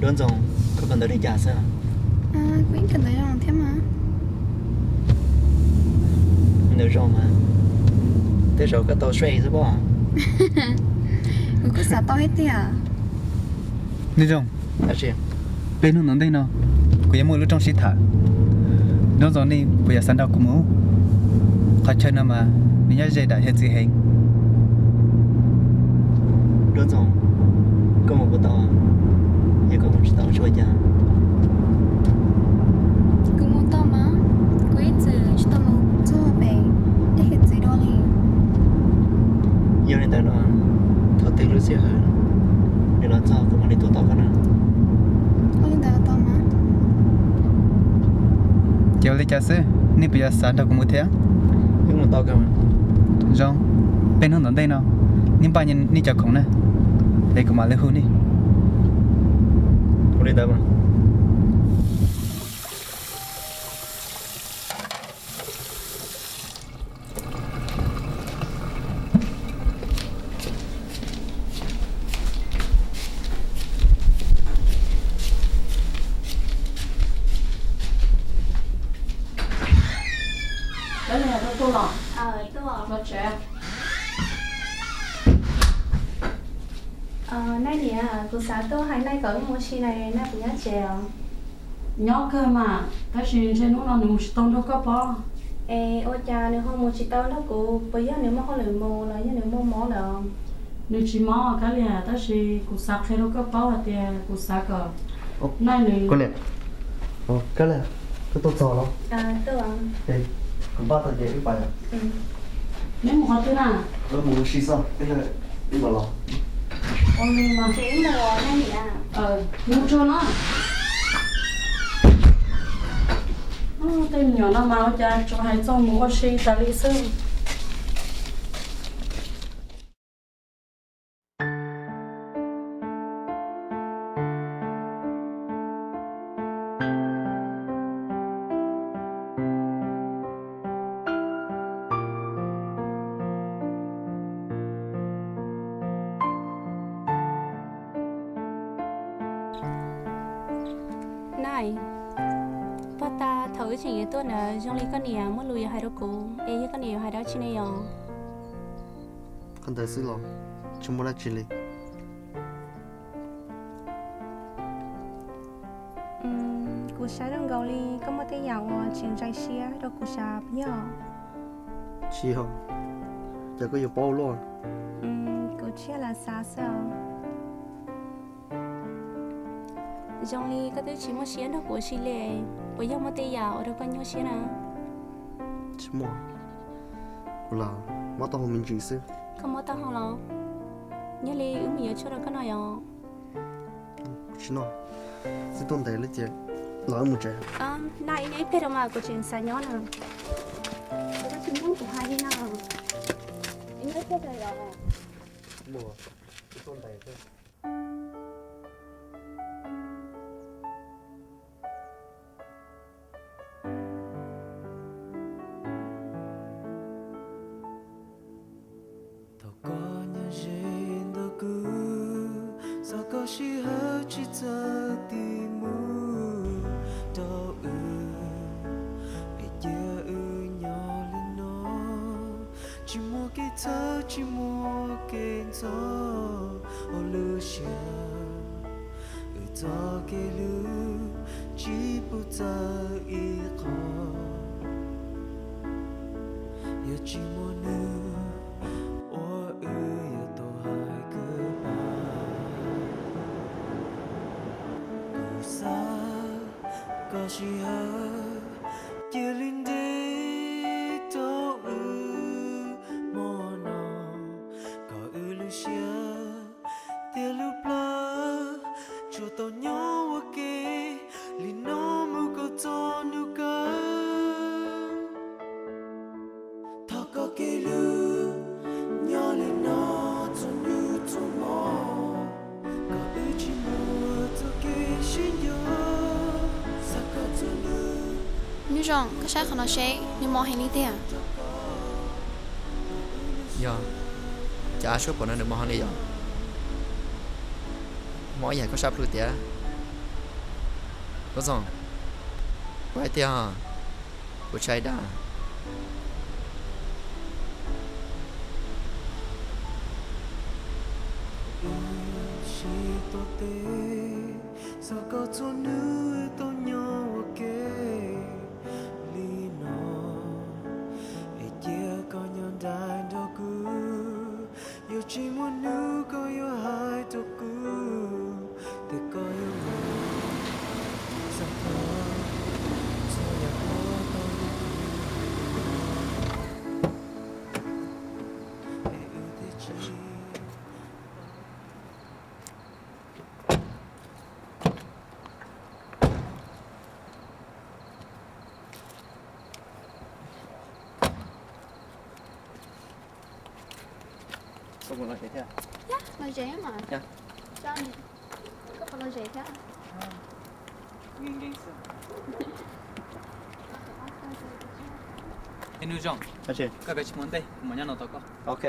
Duab Ntxoo, koj kawm ntawv li cas xwb? Kuv yeej kawm ntawv zoo thiab mas. Ntawv zoo mas, tej zaum koj tau sweet xwb pob. Kuv kuj xav tau thiab tiag. Duab Ntxoo, peb hnub tom ntej no kuv yuav muaj lub rooj sib tham. Duab Ntxoo nej puas yuav xav nrog kuv mus? Qhov chaw no mas nws nyob ze dam hiav txwv heev. Duab Ntxoo, koj mus puas tau? Yog koj mus tsis tau tsis ua cas. Kuv mus tau mas, kuv ib txwm tsis tau mus txog pem tej hiav txwv dua li. Yog li ntawd no, thaum twg lub sij hawm nws los txog kuv mam li tuaj tos koj na. Ua li ntawd tau mas. Ces ua li cas xwb, nej puas yuav xav nrog kuv mus thiab? Wb mus tau kawg. Zoo, peb hnub tom ntej no nej npaj nej cov khoom na, es kuv mam li hu nej. Ua li ntawd mas. Naj niam, kuv xav tuaj hais naj kom wb mus ua si na, naj puas nyob tsev os? Nyob kawg mas, tab sis ntshe hnub no nws mus tsis tau nrog koj pob. Es ua cas nws ho mus tsis tau nrog kuv? Puas yog nws muaj hauj lwm mus los yog nws muaj mob lawm? Nws tsis mob Kab Lias, tab sis kuv xav qhia rau koj paub hais tias kuv xav kom naj nws... Kab Lias, koj tuaj txog los? Kuv npaj tau ces wb pais. Neb mus qhov twg na? Wb mus ua si xwb, wb mam los. Ua li mas. Mus tsuag na. Tej me nyuam no mas ua cas tsuas hais txog mus ua si tas li xwb. Naj, pog tas thaum wb tseem yuav tuaj ntawd zoo li koj niam muaj lus yuav hais rau kuv, es yog koj niam yuav hais dab tsi ne yom? Qhov ntawd xwb los tsis muaj dab tsi li. Kuv saib zoo nkaus li koj muaj tej yam uas tsis ntxaws siab rau kuv xav puas yog? Tsis yog, cas koj yuav paub luaj? Kuv tsis yog lam xav xwb os. Zoo li koj twb tsis muaj siab nrog kuv ua si li, puas yog muaj tej yam ua rau koj nyuaj siab na? Tsis muaj, kuv lam mob taub hau me ntsis xwb. Koj mob taub hau los? Nyob li wb mus yuav tshuaj rau koj noj yom? Tsis noj, twb tuaj ntev li ces los wb mus tsev. Noj ib pliag rau mas kuv tseem xav nyob na. Koj tsis mloog kuv hais li na. Noj ib pliag rau yom. Mus, twb tuaj ntev xwb. Thaum koj nyob ze ntawm kuv, xav koj sij hawm tsis txawj tig mus rau wb, es cia wb nyob li no, tsis muaj kev txhawj tsis muaj kev ntxhov hauv lub siab. Wb txoj kev hlub tsis pub txawv ib qho, yog tsis muaj nws uas wb yuav tau hais goodbye. Kuv xav koj sij hawm cia li ntev rau wb hmo no, kom wb lub siab thiab lub plab tsuas tau nyob ua ke li no mus kom txog hnub kawg. Thov koj kev hlub nyob li no txhua hnub txhua hmo, kom wb tsis muaj txoj kev sib nco, xav koj txhua hnub. Nyuj Zoo, koj saib qhov no seb, nws mob heev li tiag. Yog, cas suab pom no nws mob heev li yom? Mob ib yam koj sab plhu tiag. Koj Txoos, pab tiag, kuv tshais dab. Wb sib tuav tes, xav kom txhua hnub wb tau nyob ua ke li no. Es cia koj nyob nraim nrog kuv, yuav tsis muaj hnub koj yuav hais rau kuv tias koj yuav mus. Xav kom txhua yam tau li kuv, es wb thiaj tsis Koj puas lom zem thiab? Lom zem mas. Koj puas lom zem thiab? Ib hnub zoo, koj kav tsij mus ntej, kuv mam nyob no tos koj. Ok,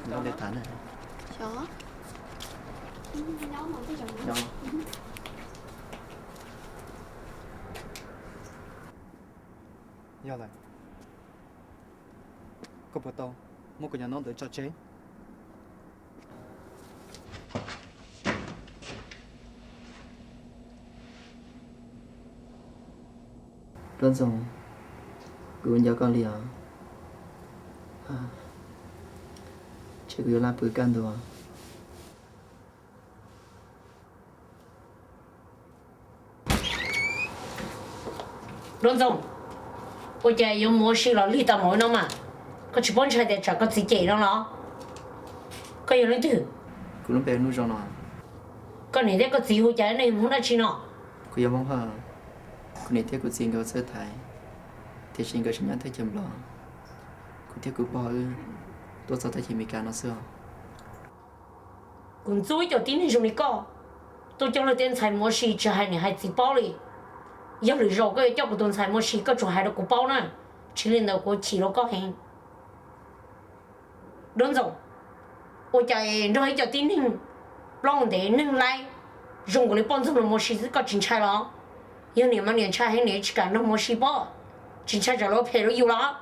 nyob ntej tas na. Yog lawm, koj puas tau muab kuv cov noob ntawd tso tseg? Nplooj Ntxoov, kuv nco koj li os. Ntshe kuv yuav laj pw kaj ntug. Nplooj Ntxoov, ua cas yuav mus ua si los lig tau mus no mas? Koj tsis paub ntshai tias tsam koj txiv cem no los? Koj yog leej twg? Kuv lub npe Nuj Zoo no. Koj niam thiab koj txiv hu cas nej hu dab tsi no? Kuv yog Hmoob Hawj, kuv niam thiab kuv txiv nkawd ua txawj thaiv, tiam sis nkawd tseem nyob teb chaws Nplog. Kuv thiab kuv pog wb tuaj txog teb chaws Amelikas no xwb. Kuv ntxub ib co tib neeg zoo li koj, tuaj coj luag tej ntxhais mus ua si tsis hais niam hais txiv paub li. Yog lwm zaus koj yuav coj kuv tus ntxhais mus ua si koj tsuas hais rau kuv paub na, tsis li ntawd kuv chim rau koj heev. Nplooj Ntxoov, ua cas nrog ib co tib neeg plaub ntev neeg laib zoo nkaus li poj ntxoog los mus ua si xwb koj tsis ntshai los? Yog niam mas niam ntshai heev niam tsis kam nrog mus ua si pob, tsis ntshai tsam luag phem rau yus los?